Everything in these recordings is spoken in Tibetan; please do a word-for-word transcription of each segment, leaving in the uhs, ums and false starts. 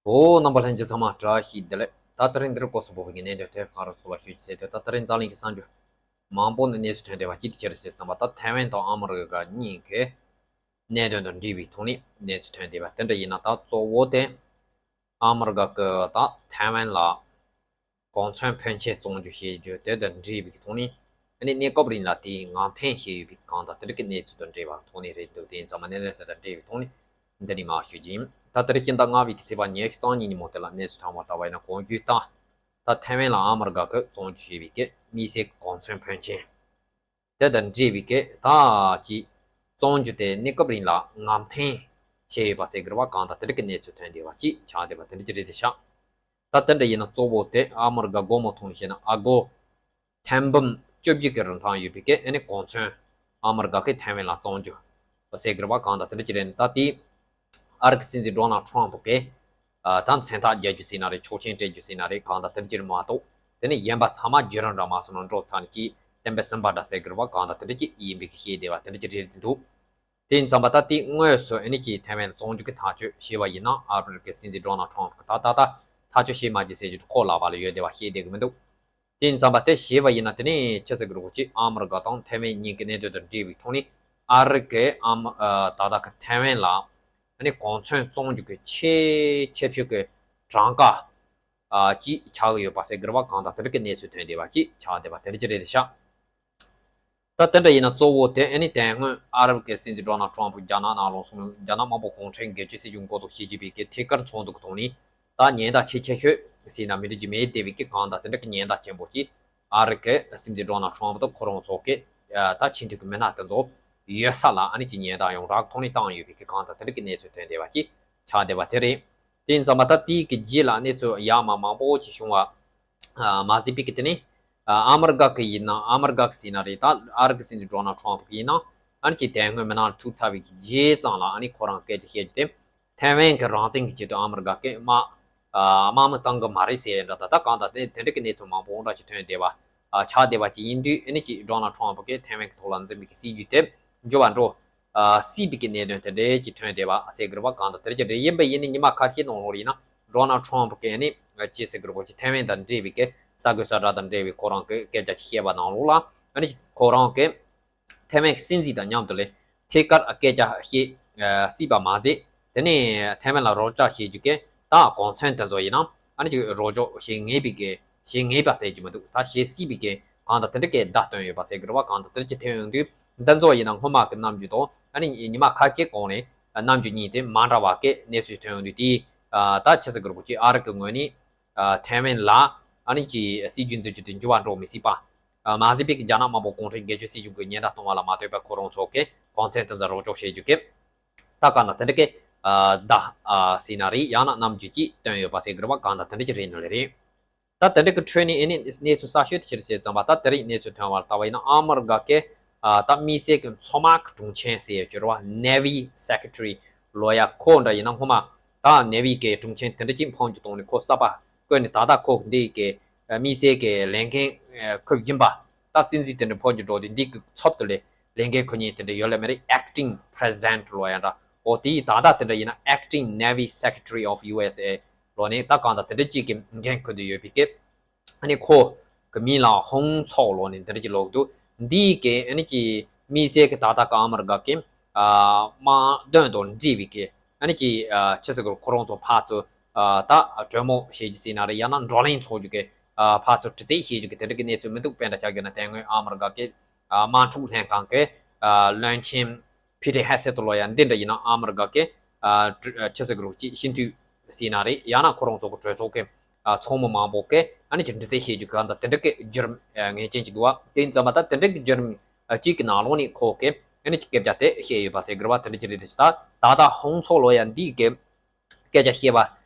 ཨོ། རྣམ་པ་ལྷན་རྒྱས་ཚང་མ་བཀྲ་ཤིས་བདེ་ལེགས། ད་དེ་རིང་འདིར་སྐོར་སུ་བབས་པའི་གནད་དོན་དེ་ག་རེ་ཚོ་ལ་ཤོད་ཀྱི་ཟེར་དུས། ད་དེ་རིང་འཛམ་གླིང་གི་གསར་འགྱུར་མང་པོ་ནས་གནས་ཚུལ་ཐོན་བསྡད་པ་གཅིག་དེ་ཅི་རེད་ཟེར་ཙམ་པ། ད་ཐའེ་ཝན་དང་ཨ་མི་རི་ཀ་གཉིས་ཀའི་གནད་དོན་དང་འབྲེལ་བའི་ཐོག་ནས་གནས་ཚུལ་ཐོན་བསྡད་པ་དེ་འདྲ་ཡིན་ན། ད་གཙོ་བོ་དེ་ཨ་མི་རི་ཀ་གི་ད་ཐའེ་ཝན་ལ་གོ་མཚོན་ཕོན་ཆེ་བཙོང་རྒྱུ་བྱེད་རྒྱུ་དེ་དང་འབྲེལ་བའི་ཐོག་ནས། ཨ་ནི་གནས་སྐབས་རིང་ལ་དེའི་ངག་འཐེན་བྱས་ཡོད་པའི་གང་དང་དེ་འདྲ་གི་གནས་ཚུལ་དང་འབྲེལ་བའི་ཐོག་ནས་རེད་འདུག་དེ་ཡིན་ཙང་མ་གནད་དོན་དེ་དང་འབྲེལ་བའི་ཐོག་ནས་འདི་ནས་མར་ཞུ་རྒྱུ་ཡིན། ད་དེ་རིང་ཕྱི་ཟླ་ལྔ་པའི་གི་ཚེས་པ་ཉི་ཤུ་རྩ་གཉིས་ཉིན་མོ་དེ་ལ་གནས་ཚུལ་ཐོན་པ་ལྟ་བ་ཡིན་ན། གོང་བརྗོད་ལྟར་ད་ཐའེ་ཝན་ལ་ཨ་མི་རི་ཀ་གིས་བཙོང་རྒྱུ་བྱས་པའི་གི་དམིགས་བསལ་གི་གོ་མཚོན་ཕོན་ཆེན་དེ་དང་འབྲེལ་བའི་གི་ད་ཅིག་བཙོང་རྒྱུ་དེ་གནས་སྐབས་རིང་ལ་ངག་འཐེན་བྱས་ཡོད་པ་ཟེར་དགོས་རེད་པ། གང་དང་དེ་འདྲ་གི་གནས་ཚུལ་ཐོན་བསྡད་པ་ཅིག་ཆགས་བསྡད་པ་དེ་འདྲ་ཅིག་རེད་དེ་ཤག་ད་དེ་འདྲ་ཡིན་ན་གཙོ་བོ་དེ་ཨ་མི་རི་ཀ་སྒོར་མོ་ཐོག་ནས་བཤད་ན་ཨ་སྒོར་ཐེར་འབུམ་བཅུ་བཞི་གི་རིན་ཐང་ཡོད་པའི་གི་ཨ་ནི་གོ་མཚོན་ཨ་མི་རི་ཀ་གིས་ཐའེ་ཝན་ལ་བཙོང་རྒྱུ་ཟེར་དགོས་རེད་པ། གང་དང་དེ་འདྲ་ཅིག་རེད། ད་དེ་ཨ་རི་གི་སྲིད་འཛིན་ཌོ་ནལ་ཊམ་པ་གིས་ཨ་ད་མཚན་རྟགས་རྒྱག་རྒྱུ་ཟེར་ན་རེད། ཆོག་མཆན་སྤྲད་རྒྱུ་ཟེར་ན་རེད། གང་དང་དེ་འདྲ་ཅིག་རེད་མ་གཏོགས། དེ་ནས་གཞན་པ་ཚང་མ་བརྒྱུད་རིམ་འདྲ་མ་སོང་ན་འགྲོ་ཚར་ནས་ཅིག་གཏན་འབེབས་ཟིན་པ་འདྲ་ཟེར་དགོས་རེད་པ། གང་དང་དེ་འདྲ་ཅིག་ཡིན་པའི་གི་བཤད་བསྡད་པ་དེ་འདྲ་ཅིག་རེད་འདུག་དེ་ཡིན་ཙང་མ་ད་དེ་དངོས་སུ་ཨ་ནི་ཅིག་ཐའེ་ཝན་ལ་བཙོང་རྒྱུ་གི་ཐག་གཅོད་བྱས་པ་ཡིན་ན། ཨ་མི་རི་ཀའི་སྲིད་འཛིན་ཌོ་ནལ་ཊམ་པ་གིས་ད་ད་ད་ཐག་གཅོད་བྱས་མ་བྱས་ཟེར་རྒྱུ་ཁོ་ལག་པ་ལ་ཡོད་བསྡད་པ་བཤད་བསྡད་གི་མི་འདུག་དེ་ཡིན་ཙང་མ་དེ་བྱས་པ་ཡིན་ན་དེ་ནས་ཅི་ཟེར་དགོས་རེད་པ། ཅིག་ཨ་མི་རི་ཀ་དང་ཐའེ་ཝན་གཉིས་ཀྱི་གནད་དོན་དང་འབྲེལ་བའི་ཐོག་ནས་ཨ་རི་གིས་ཨ་མི་ཨ་ད་ལྟ་གི་ཐའེ་ཝན་ལ་ཨ་ནི་གོ་མཚོན་བཙོང་རྒྱུ་གི་ཆེས་ཆེ་ཤོས་ཀྱི་གྲངས་ཀ་ཨ་ཅིག་ཆགས་ཀྱི་ཡོད་པ་ཟེར་དགོས་རེད་པ། གང་དང་དེ་འདྲ་གི་གནས་ཚུལ་ཐོན་བསྡད་པ་ཅིག་ཆགས་བསྡད་པ་དེ་འདྲ་ཅིག་རེད་དེ་ཤག་ད་དེ་འདྲ་ཡིན་ན་གཙོ་བོ་དེ་ཨ་ནི་དེ་སྔོན་ཨ་རི་གི་སྲིད་འཛིན་ཌོ་ནལ་ཊམ་པ་རྒྱ་ནག་ནང་ལོགས་སོང་། རྒྱ་ནག་དམར་པོ་གུང་ཁྲན་སྒེར་གཅོད་སྲིད་གཞུང་འགོ་འཛུགས་བྱེད་ཀྱི་པའི་གི་ཐད་ཀར་ཚོགས་འདུ་གི་ཐོག་ནས་ད་ཉེན་བརྡ་ཆེས་ཆེ་ཤོས་ཟེར་ན་མི་འགྲིག་རྒྱུ་མེད་བསྡད་པའི་གི་གང་དང་དེ་འདྲ་གི་ཉེན་བརྡ་ཆེན་པོ་ཅིག་ཨ་རི་གི་སྲིད་འཛིན་ཌོ་ནལ་ཊམ་པ་དང་ཁོ་རང་ཚོ་གི་ད་ཆེས་མཐོའི་གི་མི་སྣ་དེ་ཚོ་ཡོད་ས་ལ་ཨ་ནི་ཅིག་ཉེན་བརྡ་ཡང་རགས་ཐོག་ནས་བཏང་ཡོད་པའི་གི་གང་དང་དེ་འདྲ་གི་གནས་ཚུལ་ཐོན་བསྡད་པ་ཅིག་ཆགས་བསྡད་པ་དེ་རེད། དེ་ཡིན་ཙང་མ་ད་དེའི་གི་རྗེས་ལ་གནས་ཚུལ་ཡག་མ་མང་པོ་ཅིག་བྱུང་བ། ཨ་མ་ཟད་པའི་གི་དེ་ནས་ཨ་ཨ་མི་རི་ཀ་གི་ཡིན་ན། ཨ་མི་རི་ཀ་གི་ཟེར་ན་རེད། ད་ཨ་རི་གི་སྲིད་འཛིན་ཌོ་ནལ་ཊམ་པ་གི་ཡིན་ན་ཨ་ནི་ཅིག་དེ་སྔོན་མི་ནང་ཐུག་ཚར་བའི་གི་རྗེས་ཙང་ལ་ཨ་ནི་ཁོ་རང་སྐད་ཆ་བཤད་རྒྱུ་དེ། ཐའེ་ཝན་གི་རང་བཙན་གི་ཆེད་དུ་ཨ་མི་རི་ཀ་གིས་དམག་ཨ་དམག་མི་བཏང་གི་མ་རེད་ཟེར་ཡ་འདྲ། ད་ད་གང་ལྟར་དེ་དེ་འདྲ་གི་གནས་ཚུལ་མང་པོ་འདྲ་ཞིག་ཐོན་བསྡད་པ། ཨ་ཆགས་བསྡད་པ་ཅིག་ཡིན་དུས། ཨ་ནི་ཅིག་ཌོ་ནལ་ཊམ་པ་གིས་ཐའེ་ཝན་གི་ཐོག་ལ་འཛིན་པའི་གི་སྲིད་ཇུས་དེ་འགྱུར་བ་འགྲོ་ཨ་སྲིད་པའི་གི་གནད་དོན་དེ་འདྲ་ཅིག་ཐོན་བསྡད་པ་ཟེར་དགོས་རེད་པ། གང་ལྟར་དེ་འདྲ་ཅིག་རེད། ཡིན་པ་ཡིན་ནའི་ཉི་མ་ཁ་ཤས་ནང་ལོགས་ལ་ཡིན་ན་ཌོ་ནལ་ཊམ་པ་གིས་ཨ་ནི་ཅི་ཟེར་དགོས་རེད་པ། ཅིག་ཐའེ་ཝན་དང་འབྲེལ་བའི་གི་ས་གོ་ས་གྲ་དང་འབྲེལ་བའི་ཁོ་རང་གི་སྐད་ཆ་ཅིག་བཤད་པ་ནང་ལོགས་ལ། ཨ་ནི་ཁོ་རང་གིས་ཐའེ་ཝན་གི་སྲིད་འཛིན་དང་མཉམ་དུ་ལས་ཐད་ཀར་སྐད་ཆ་བཤད་ཨ་སྲིད་པ་མ་ཟད། དེ་ནས་ཐའེ་ཝན་ལ་རོགས་སྐྱོར་བྱེད་རྒྱུ་གི་ད་གོ་མཚོན་དེ་ཚོ་ཡིན་ན་ཨ་ནི་ཅིག་རོགས་སྐྱོར་བྱེད་ངེས་པའི་གི་བྱེད་ངེས་པ་ཟེར་རྒྱུ་མི་འདུག་ད་བྱེད་སྲིད་པའི་གི་གང་ལྟར་དེ་འདྲ་གི་བརྡ་སྟོན་ཡོད་པ་ཟེར་དགོས་རེད་པ། གང་ལྟར་དེ་འདྲ་ཅིག་ཐོན་ཡོང་དུས། འདི་ཚོ་ཡིན་ན་སྔོན་མ་གི་རྣམ་འགྱུར་དང་ཨ་ནི་ཉི་མ་ཁ་ཤས་གོང་ནས་རྣམ་འགྱུར་གཉིས་དེ་མ་འདྲ་བ་གི་གནས་ཚུལ་ཐོན་ཡོང་དུས། དེ་ཨ་ད་ཆི་ཟེར་དགོས་རེད་པ། ཅིག་ཨ་རི་གི་ངོས་ནས་ཨ་ཐའེ་ཝན་ལ་ཨ་ནི་ཅིག་སྲིད་ཇུས་འཛིན་རྒྱུ་དེ་འགྱུར་བ་འགྲོ་མི་སྲིད་པ། ཨ་མ་ཟད་པའི་རྒྱ་ནག་དམར་པོ་གུང་ཁྲན་སྒེར་གཅོད་སྲིད་གཞུང་གིས་ཉེན་བརྡ་གཏོང་བ་ལ་མ་ལྟོས་པར་ཁོ་རང་ཚོ་གིས་གོ་མཚོན་དེ་ཚོ་རོགས་སྐྱོར་བྱེད་རྒྱུ་གི་ད་གང་ལྟར་དེ་འདྲ་གི་ཨ་བརྡ་ཨ་ཟེར་ན་རེད། ཡང་ན་རྣམ་འགྱུར་ཅིག་སྟོན་ཡོད་པ་ཟེར་དགོས་རེད་པ། གང་ལྟར་དེ་འདྲ་ཅིག་རེད་འདུག་ལེ་རེད། ད་དེ་འདྲ་གི་ཁྲོད་ནས་ཨ་ནི་གནས་ཚུལ་གསར་ཤོས་དེ་ཅི་རེད་ཟེར་ཙམ་པ། ད་དེ་རིང་གནས་ཚུལ་ཐོན་པ་ལ་ལྟ་བ་ཡིན་ན། ཨ་མི་རི་ཀ་གི་ཨ་ད་དམིགས་བསལ་གི་མཚོ་དམག་གི་དྲུང་ཆེ་ཟེར་ཡོད་ཀྱི་རེད་པ། Navy Secretary ལོ་ཡ་ཁོ་འདྲ་ཡིན་ན་སྔོན་མ་ད་Navy གི་དྲུང་ཆེ་དེ་འདྲ་ཅིག་འཕོ་འགྱུར་བཏང་ནས་ཁོ་གསར་པ་བསྐོས་ནས། ད་ལྟ་ཁོ་འདི་གི་དམིགས་བསལ་གི་ལས་འགན་ཁུར་བཞིན་པ། ད་སྲིད་འཛིན་དེ་འདྲ་འཕོ་འགྱུར་འགྲོ་དུས་འདི་གི་ཚབ་ཏུ་ལས་ལས་འགན་ཁུར་མཁན་དེ་འདྲ་ཡོད་ལེ་མ་རེད། Acting President ལོ་ཡ་འདྲ། འོ་དེ་ད་ལྟ་དེ་འདྲ་ཡིན་ན་Acting Navy Secretary of U S A ལོ་ནས་ད་གང་ལྟར་དེ་འདྲ་ཅིག་གི་འགན་ཁུར་དུ་ཡོད་པའི་སྐབས། ཨ་ནི་ཁོ་གི་མིང་ལ་ཧོང་ཚའོ་ལོ་ནས་འདི་འདྲ་ཅིག་ལབ་འདུག་འདི་གི་ཨ་ནི་ཅིག་དམིགས་བསལ་གི་ད་ལྟ་གི་ཨ་མི་རི་ཀ་གི་ཨ་དམག་དོན་དང་འབྲེལ་བའི་གི་ཨ་ནི་ཅིག་ཨ་ཆི་ཟེར་དགོས། ཁོ་རང་ཚོ་ཕར་ཚུར་ཨ་ད་གྲོས་མོལ་བྱེད་རྒྱུ་ཟེར་ན་རེད། ཡང་ན་བགྲོ་གླེང་ཚོགས་རྒྱུ་གི་ཨ་ཕར་ཚུར་དྲི་རྩད་བྱེད་རྒྱུ་གི་དེ་འདྲ་གི་གནས་ཚུལ་མི་འདུག་དཔེ་འདྲ་ཆགས་ཀྱི་ན། དེ་སྔོན་ཨ་མི་རི་ཀ་གི་ཨ་དམག་འཁྲུག་ལྷན་ཁང་གི་ཨ་བློན་ཆེན་Pete Hegseth ལོ་ཡ་འདི་འདྲ་ཡིན་ན་ཨ་མི་རི་ཀ་གི་ཨ་ཆི་ཟེར་དགོས་རེད། ཅིག་སྤྱི་འཐུས་ཟེར་ན་རེད། ཡང་ན་ཁོ་རང་ཚོ་གི་གྲོས་ཚོགས་ཀྱི་ཨ་ཚོགས་མི་མང་པོ་གིས་ཨ་ནི་ཅིག་འདྲི་རྩད་བྱེད་རྒྱུ་གང་དང་དེ་འདྲ་གི་བརྒྱུད་རིམ་ངེས་ཅན་ཅིག་འདུག་པ། དེ་ཡིན་ཙང་མ་ད་དེ་འདྲ་གི་བརྒྱུད་རིམ་ཅིག་གི་ནང་ལོགས་ནས་ཁོ་གིས་ཨ་ནི་ཅིག་སྐད་ཆ་དེ་བཤད་ཡོད་པ་ཟེར་དགོས་རེད་པ། དེ་འདྲ་ཅིག་རེད་དེ། ད་ད་ལྟ་ཧོང་ཚའོ་ལོ་ཡ་འདི་གི་སྐད་ཆ་བཤད་པ་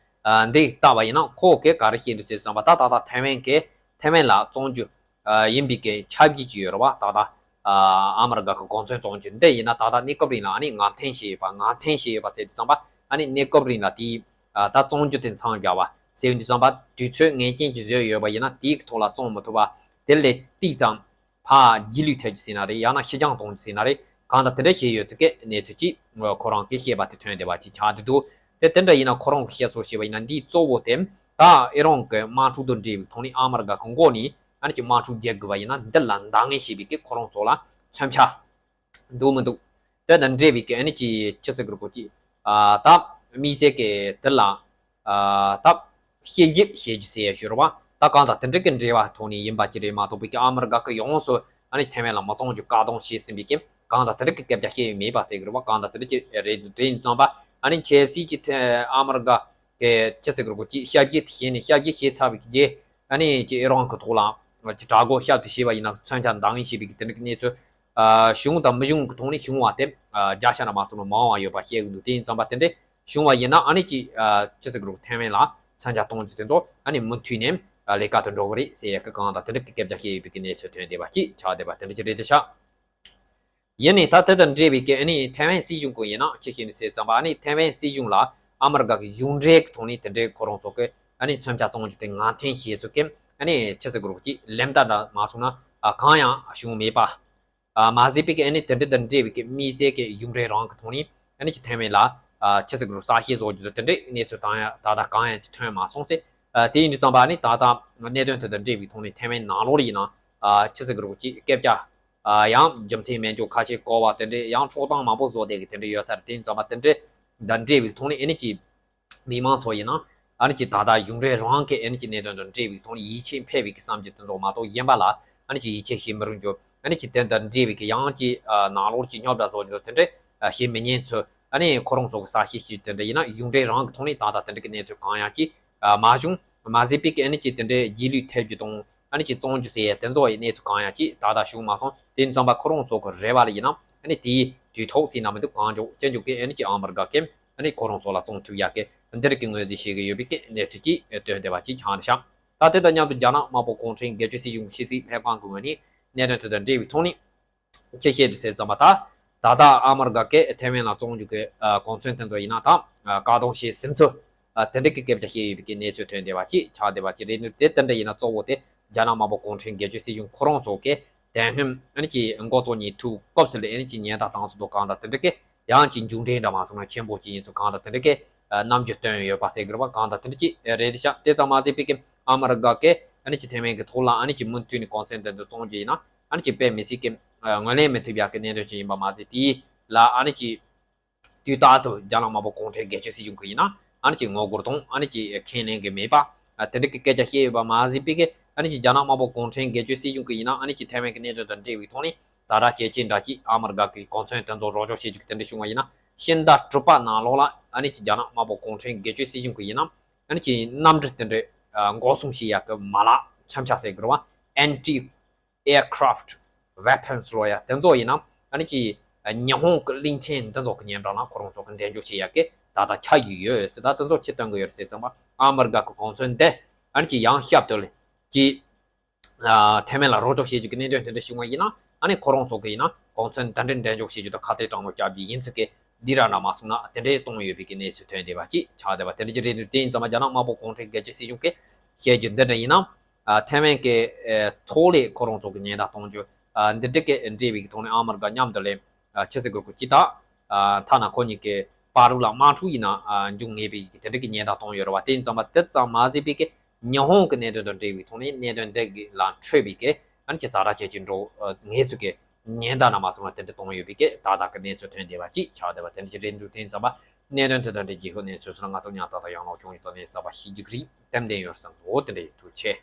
ཨ་འདི་ལྟ་བ་ཡིན་ན་ཁོ་གིས་ག་རེ་བཤད་འདུག་ཟེར་ཙམ་པ། ད་ད་ལྟ་ཐའེ་ཝན་གི་ཐའེ་ཝན་ལ་བཙོང་རྒྱུ་ཨ་ཡིན་པའི་གི་ཆབ་ཡིག་ཅིག་ཡོད་རེད་པ། ད་ལྟ་ཨ་ཨ་མི་རི་ཀ་གི་གོ་མཚོན་བཙོང་རྒྱུ་འདི་ཡིན་ན། ད་ལྟ་གནས་སྐབས་རིང་ལ་ཨ་ནི་ངག་འཐེན་བྱས་ཡོད་པ། ངག་འཐེན་བྱས་ཡོད་པ་ཟེར་དུས་ཙམ་པ། ཨ་ནི་གནས་སྐབས་རིང་ལ་དེའི་ཨ་ད་བཙོང་རྒྱུ་དེ་མཚམས་བཞག་པ་ཟེར་དུས་ཙམ་པ། དུས་ཚོད་ངེས་ཅན་ཅིག་བཟོས་ཡོད་པ་ཡིན་ན་དེའི་གི་ཐོག་ལ་བཙོང་མི་ཐུབ་པ། དེ་ལས་ཏོག་ཙམ་ཕར་རྗེས་ལུས་ཐེབས་ཀྱི་ཟེར་ན་རེད། ཡང་ན་ཕྱིར་འགྱངས་གཏོང་རྒྱུ་ཟེར་ན་རེད། གང་ལྟར་དེ་འདྲ་བྱས་ཡོད་ཚུལ་གྱི་གནས་ཚུལ་ཅིག་ཁོ་རང་གིས་བཤད་པ་དེ་ཐོན་བསྡད་པ་ཅིག་ཆགས་བསྡད་འདུག་དེ་དེ་འདྲ་ཡིན་ན་ཁོ་རང་གི་བཤད་སྲོལ་བྱས་པ་ཡིན་ན། འདིའི་གཙོ་བོ་དེ་ད་ཨི་རན་གྱི་དམག་འཁྲུག་དང་འབྲེལ་བའི་ཐོག་ནས་ཨ་མི་རི་ཀ་གི་མགོ་ནས་ཨ་ནི་ཅིག་དམག་འཁྲུག་རྒྱག་དགོས་པ་ཡིན་ན། འདི་ལ་འདང་ངེས་བྱེད་པའི་གི་ཁོ་རང་ཚོ་ལ་མཚོན་ཆ་འདུག་མི་འདུག་དེ་དང་འབྲེལ་བའི་གི་ཨ་ནི་ཅིག་ཅི་ཟེར་དགོས་རེད་གོ། ཅིག་ཨ་ད་དམིགས་བསལ་གྱི་དེ་ལ་ཨ་ད་དཔྱད་ཞིབ་བྱེད་རྒྱུ་ཟེར་ཡ་ཞིག་རེད་བ། ད་གང་ལྟར་དེ་འདྲ་གི་འབྲེལ་བ་ཐོག་ནས་ཡིན་པ་ཅིག་རེད་མ་གཏོགས་པའི་གི་ཨ་མི་རི་ཀ་གི་ཡོངས་སུ་ཨ་ནི་ཐའེ་ཝན་ལ་མི་བཙོང་རྒྱུ་བཀག་སྡོམ་བྱས་ཟིན་པའི་གི་གང་ལྟར་དེ་འདྲ་གི་སྐད་ཆ་བཤད་ཡོད་མེད་པ་ཟེར་གི་རེད་བ། གང་ལྟར་དེ་འདྲ་ཅིག་རེད་འདུག་དེ་ཡིན་ཙང་པ་ཨ་ནི་ཆབ་སྲིད་ཀྱི་ཐད་ཨ་མི་རི་ཀ་གི་ཅི་ཟེར་དགོས་རེད་གོ། ཅིག་ཞབས་ཕྱི་དེ་བྱས་ནས་ཞབས་ཕྱི་བྱས་ཚར་བའི་གི་རྗེས་ཨ་ནི་ཅིག་ཨི་རན་གྱི་ཐོག་ལ་ཅིག་དྲག་རྒོལ་བཤད་དུ་བྱས་པ་ཡིན་ན་མཚོན་ཆ་འདང་ངེས་བྱེད་པའི་གི་དེ་འདྲ་གི་གནས་ཚུལ། ཨ་བྱུང་དང་མི་བྱུང་གི་ཐོག་ནས་བྱུང་བ་དེ་ཨ་བརྒྱ་ཆ་ན་མ་སོང་ན་མང་བ་ཡོད་པ་བཤད་གི་འདུག་དེ་ཡིན་ཙང་པ་དེ་འདྲ་བྱུང་བ་ཡིན་ན་ཨ་ནི་ཅིག་ཨ་ཅི་ཟེར་དགོས་རེད། ཐའེ་ཝན་ལ་མཚོན་ཆ་གཏོང་རྒྱུ་དེ་ཚོ་ཨ་ནི་མུ་མཐུད་ནས་ཨ་ལས་ཀ་དེ་འགྲོ་གི་རེད་ཟེར་ཡ་གི་གང་དང་དེ་འདྲ་གི་སྐད་ཆ་བཤད་ཡོད་པའི་གི་གནས་ཚུལ་ཐོན་བསྡད་པ་ཅིག་ཆགས་བསྡད་པ་དེ་འདྲ་ཅིག་རེད་དེ་ཤག་ཡིན་ནའི་ད་དེ་དང་འབྲེལ་བའི་གི་ཨ་ནི་ཐའེ་ཝན་སྲིད་གཞུང་གི་ཡིན་ན་ཅི་བྱས་ནས་ཟེར་ཙམ་པ་ཨ་ནི་ཐའེ་ཝན་སྲིད་གཞུང་ལ་ཨ་མི་རི་ཀ་གི་གཞུང་འབྲེལ་གི་ཐོག་ནས་དེ་འདྲའི་ཁོ་རང་ཚོ་གི་ཨ་ནི་མཚོན་ཆ་བཙོང་རྒྱུ་དེ་ངང་འཐེན་བྱས་ཚུལ་གི་ཨ་ནི་ཅི་ཟེར་དགོས་རེད་གོ། ཅིག་ལན་བརྡ་འདྲ་མ་སོང་ན་ཨ་གང་ཡང་བྱུང་མེད་པ། ཨ་མ་ཟད་པའི་གི་ཨ་ནི་དེ་འདྲ་དང་འབྲེལ་བའི་གི་དམིགས་བསལ་གི་གཞུང་འབྲེལ་རང་གི་ཐོག་ནས་ཨ་ནི་ཅིག་ཐའེ་ཝན་ལ་ཨ་ཅི་ཟེར་དགོས་རེད། གསལ་བཤད་བཟོ་རྒྱུ་དང་དེ་འདྲའི་གནས་ཚུལ་དང་ཡང་ད་ལྟ་གང་ཡང་ཅིག་ཐོན་མ་སོང་ཟེར། ཨ་དེ་ཡིན་དུས་ཙམ་པ་ཨ་ནི་ད་ལྟ་གནད་དོན་དེ་དང་འབྲེལ་བའི་ཐོག་ནས་ཐའེ་ཝན་ནང་ལོགས་ལ་ཡིན་ན་ཨ་ཅི་ཟེར་དགོས་རེད་གོ། ཅིག་སྐད་ཆ་ཨ་ཡང་རྒྱུ་མཚན་མེད་འཇོག་ཁ་ཤས་གོ་བ་དེ་འདྲས་ཡང་འཕྲོག་བཏང་མང་པོ་བཟོ་བསྡད་གི་དེ་འདྲས་ཡོད་ས་རེད། དེ་ཡིན་ཙང་མ་དེ་འདྲས་དང་འབྲེལ་བའི་ཐོག་ནས་ཨ་ནི་ཅིག་མི་མང་ཚོ་ཡིན་ན་ཨ་ནི་ཅིག་ད་ལྟ་གཞུང་འབྲེལ་རང་གི་ཨ་ནི་ཅིག་གནད་དོན་དང་འབྲེལ་བའི་ཐོག་ནས་ཡིད་ཆེས་འཕེར་བའི་གི་བསམ་རྒྱུ་དེ་ཚོ་མ་གཏོགས་གཞན་པ་ལ་ཨ་ནི་ཅིག་ཡིད་ཆེས་བྱེད་མི་རུང་རྒྱུ། ཨ་ནི་ཅིག་དེ་དང་འབྲེལ་བའི་གི་ཡང་ཅིག་ཨ་ནང་ལོགས་ཀྱི་རྙོག་དྲ་བཟོ་རྒྱུ་དང་དེ་འདྲས་ཨ་བྱེད་མི་ཉན་ཚོ་ཨ་ནི་ཁོ་རང་ཚོ་གི་གསལ་བཤད་ཞུས་དེ་འདྲས་ཡིན་ན་གཞུང་འབྲེལ་རང་གི་ཐོག་ནས་ད་ལྟ་དེ་འདྲས་གི་གནས་ཚུལ་གང་ཡང་ཅིག་ཨ་མ་བྱུང་། མ་ཟད་པའི་གི་ཨ་ནི་ཅིག་དེ་འདྲའི་རྗེས་ལུས་ཐེབས་རྒྱུ་དང་ཨ་ནི་ཅིག་བཙོང་རྒྱུ་ཟེར་ཡ་དེ་ཚོ་ཡི་གནས་ཚུལ་གང་ཡང་ཅིག་ད་ལྟ་བྱུང་མ་སོང་། དེ་ཡིན་ཙང་པ་ཁོ་རང་ཚོ་གི་རེ་བ་ལ་ཡིན་ན་ཨ་ནི་དེའི་དུས་ཐོག་ཟིན་ན་མི་འདུག་གང་མགྱོགས་ཅི་མགྱོགས་གི་ཨ་ནི་ཅིག་ཨ་མི་རི་ཀ་གི་ཨ་ནི་ཁོ་རང་ཚོ་ལ་བཙོང་ཐུབ་ཡ་གི་འདི་རིགས་ཀྱི་ངོས་འཛིན་བྱེད་ཀྱི་ཡོད་པའི་གི་གནས་ཚུལ་ཅིག་སྟོན་བསྡད་པ་ཅིག་ཆགས་འདུག་ཤག་ད་དེ་དང་མཉམ་དུ་རྒྱ་ནག་དམར་པོ་གུང་ཁྲན་སྒེར་གཅོད་སྲིད་གཞུང་ཕྱི་སྲིད་ལྷན་ཁང་གི་ངོས་ནས་གནད་དོན་དེ་དང་འབྲེལ་བའི་ཐོག་ནས། ཅི་བཤད་འདུག་ཟེར་ཙམ་པ་ད། ད་ལྟ་ཨ་མི་རི་ཀ་གིས་ཐའེ་ཝན་ལ་བཙོང་རྒྱུ་གི་ཨ་གོ་མཚོན་དེ་ཚོ་ཡིན་ན་ད་ཨ་བཀག་སྡོམ་བྱས་ཟིན་ཚུལ་ཨ་དེ་འདྲ་གི་སྐད་ཆ་བཤད་ཡོད་པའི་གི་གནས་ཚུལ་ཐོན་བསྡད་པ་ཅིག་ཆགས་བསྡད་པ་ཅིག་རེད་འདུག་དེ་དེ་འདྲ་ཡིན་ན་གཙོ་བོ་དེ་རྒྱ་ནག་དམར་པོ་གུང་ཁྲན་སྒེར་གཅོད་སྲིད་གཞུང་ཁོ་རང་ཚོ་གིས་དེ་སྔོན་ཨ་ནི་ཅིག་འགོ་གཙོ་གཉིས་ཐུག་སྐབས་སུ་ལ་ཨ་ནི་ཅིག་ཉེན་བརྡ་བཏང་ཚུལ་དང་གང་དང་དེ་འདྲ་གི་ཡང་ཅིག་མཇུག་འབྲས་འདྲ་མ་སོང་ན་ཆེན་པོ་ཅིག་ཡིན་ཚུལ་གང་དང་དེ་འདྲ་གི་ཨ་རྣམ་འགྱུར་སྟོན་ཡོད་པ་ཟེར་གི་རེད་པ། གང་དང་དེ་འདྲ་ཅིག་རེད་ཤག་དེ་ཙམ་མ་ཟད་པའི་གི་ཨ་མི་རི་ཀ་གིས་ཨ་ནི་ཅིག་ཐའེ་ཝན་གི་ཐོག་ལ་ཨ་ནི་ཅིག་མུ་མཐུད་ནས་གོ་མཚོན་དེ་ཚོ་བཙོང་རྒྱུ་ཡིན་ན་ཨ་ནི་ཅིག་དཔེ་མི་སྲིད་གི་ཨ་ངོས་ལེན་མི་ཐུབ་ཡག་གི་གནད་དོན་ཅིག་ཡིན་པ་མ་ཟད། དེ་ལ་ཨ་ནི་ཅིག་དུས་རྟག་ཏུ་རྒྱ་ནག་དམར་པོ་གུང་ཁྲན་སྒེར་གཅོད་སྲིད་གཞུང་གི་ཡིན་ན་ཨ་ནི་ཅིག་ངོ་རྒོལ་དང་ཨ་ནི་ཅིག་ཁས་ལེན་གི་མེད་པ། ཨ་དེ་འདྲ་གི་སྐད་ཆ་བཤད་ཡོད་པ་མ་ཟད་པའི་གི་ཨ་ནི་ཅིག་རྒྱ་ནག་དམར་པོ་གུང་ཁྲན་སྒེར་གཅོད་སྲིད་གཞུང་གི་ཡིན་ན་ཨ་ནི་ཅིག་ཐའེ་ཝན་གི་གནད་དོན་དང་འབྲེལ་བའི་ཐོག་ནས་ཛ་དྲག་གལ་ཆེན་འདྲ་ཅིག་ཨ་མི་རི་ཀ་གི་གོ་མཚོན་དེ་ཚོ་རོགས་སྐྱོར་བྱེད་རྒྱུ་གི་དེ་འདྲ་བྱུང་བ་ཡིན་ན་ཕྱི་ཟླ་དྲུག་པ་ནང་ལོགས་ལ་ཨ་ནི་ཅིག་རྒྱ་ནག་དམར་པོ་གུང་ཁྲན་སྒེར་གཅོད་སྲིད་གཞུང་གི་ཡིན་ན་ཨ་ནི་ཅིག་གནམ་གྲུ་དེ་འདྲ་ཨ་འགོག་སྲུང་བྱེད་ཡག་གི་མ་ལག་མཚོན་ཆ་ཟེར་གི་རེད་པ། Anti aircraft weapons ལོ་ཡ་དེ་ཚོ་ཡིན་ན་ཨ་ནི་ཅིག་ཉི་ཧོང་གི་གླིང་ཆེན་འདི་ཚོ་གི་ཉེ་འགྲམ་ལ་ཁོ་རང་ཚོ་གི་འགྲན་ཞུགས་བྱེད་ཡག་གི་ད་ལྟ་ཆ་ཡི་ཡོད་ཟེར། ད་དེ་ཚོ་ཅི་སྟོན་གི་ཡོད་ཟེར་ཙམ་པ་ཨ་མི་རི་ཀ་གི་གོ་མཚོན་འདི་ཨ་ནི་ཅིག་ཡང་ཞབས་ཏོག་ལས་ཀྱི་ཨ་ཐའེ་ཝན་ལ་རོགས་སྐྱོར་བྱེད་རྒྱུ་གི་གནད་དོན་དེ་འདྲ་བྱུང་བ་ཡིན་ན་ཨ་ནི་ཁོ་རང་ཚོ་གི་ཡིན་ན་གོ་མཚོན་དེ་འདྲ་འགྲན་ཞུགས་བྱེད་རྒྱུ་དང་ཁ་གཏད་དྲང་མོ་རྒྱག་རྒྱུ་ཡིན་ཚུལ་གི་འདི་ར་འདྲ་མ་སོང་ན་དེ་འདྲའི་གཏོང་ཡོད་པའི་གི་གནས་ཚུལ་ཐོན་བསྡད་པ་ཅིག་ཆགས་བསྡད་པ་དེ་འདྲ་ཅིག་རེད་འདུག་དེ་ཡིན་ཙམ་པ་རྒྱ་ནག་དམར་པོ་གུང་ཁྲན་སྒེར་གཅོད་སྲིད་གཞུང་གིས་བཤད་རྒྱུ་འདི་འདྲ་ཡིན་ན། ཨ་ཐའེ་ཝན་གྱི་ཨེ་ཐོག་ལས་ཁོ་རང་ཚོ་གི་ཉེན་བརྡ་གཏོང་རྒྱུ་ཨ་འདི་འདྲ་གི་འབྲེལ་བའི་གི་ཐོག་ནས་ཨ་མི་རི་ཀ་མཉམ་དུ་ལས་ཨ་ཕྱི་སྲིད་གོ་སྐུ་སྤྱི་དང་ཨ་ཐ་ན་ཁོ་གཉིས་ཀྱི་བར་དུ་ལ་དམག་འཁྲུག་ཡིན་ན་ཨ་འབྱུང་ངེས་པའི་གི་དེ་འདྲ་གི་ཉེན་བརྡ་གཏོང་ཡོད་རེད་བ། དེ་ཡིན་ཙམ་པ་དེ་ཙམ་མ་ཟད་པའི་གི་ཉི་ཧོང་གི་གནད་དོན་དང་འབྲེལ་བའི་ཐོག་ནས་གནད་དོན་འདི་གི་ལ་འཕྲོད་པའི་གི་ཨ་ནི་ཅིག་ཛ་དྲག་ཅན་ཅིག་འགྲོ་ཨ་ངེས་ཚུལ་གི་ཉེན་བརྡ་ན་མ་སོང་བ་དེ་འདྲ་གཏོང་ཡོད་པའི་གི་ཏག་ཏག་གི་གནས་ཚུལ་ཐོན་བསྡད་པ་ཅིག་ཆགས་བསྡད་པ་དེ་འདྲ་ཅིག་རེད་འདུག་དེ་ཡིན་ཙམ་པ་གནད་དོན་དེ་དང་འབྲེལ་རྒྱལ་ཤོས་གནས་ཚུལ་སོགས་ལ་ང་ཚོ་ཉག་ཏག་ཏག་ཡང་ལོག་བྱུང་ཡོད་ཙང་ནས་གསར་པ་ཤེས་རྒྱུ་གི་རིགས་ཏན་ཏན་ཡོད་བསམ་འདུག་དེ་འདྲ་ཡིན། ཐུགས་རྗེ་ཆེ།